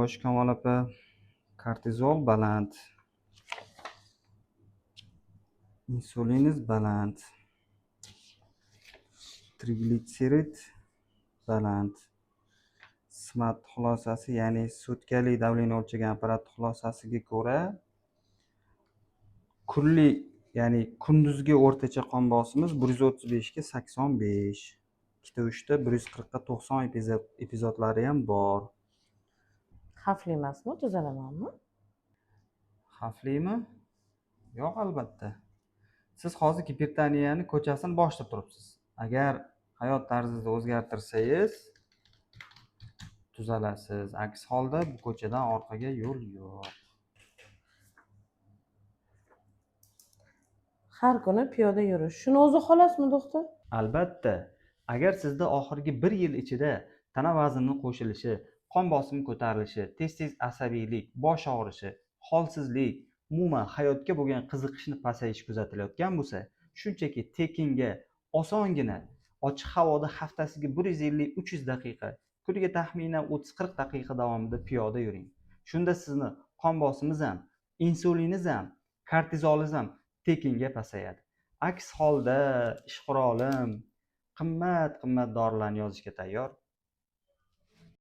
Xo'sh, Kamol opa, kortizol baland. Insuliningiz baland. Triglitserid baland. SMAT xulosasi, ya'ni sutkalik давление o'lchagan apparat xulosasiga ko'ra, kunlik, ya'ni kunduzgi o'rtacha qon bosimiz 135 ga 85. Ikkita, uchta 140 ga 90 epizodlari ham bor. Xavfli emasmi? Tuzalamanmi? Xavflimi? Yo'q, albatta. Siz hozir gipertoniyani ko'chasini boshida turibsiz. Agar hayot tarzingizni o'zgartirsangiz, tuzalasiz. Aks holda bu ko'chadan orqaga yo'l yo'q. Har kuni piyoda yurish. Shuni o'zi xolosmi, doktor? Albatta. Agar sizda oxirgi bir yil ichida tana vaznini qo'shilishi, qon bosimi ko'tarilishi, tez-tez asabiylik, bosh og'rishi, holsizlik, umuman hayotga bo'lgan qiziqishni pasayishi kuzatilayotgan bo'lsa, shunchaki tekinga, osongina ochiq havoda haftasiga 150-300 daqiqa, kuniga taxminan 30-40 daqiqa davomida piyoda yuring. Shunda sizni qon bosimingiz ham, insuliningiz ham, kortizolingiz ham tekinga pasayadi. Aks holda ish qurolim qimmat-qimmat dorilarni yozishga tayyor.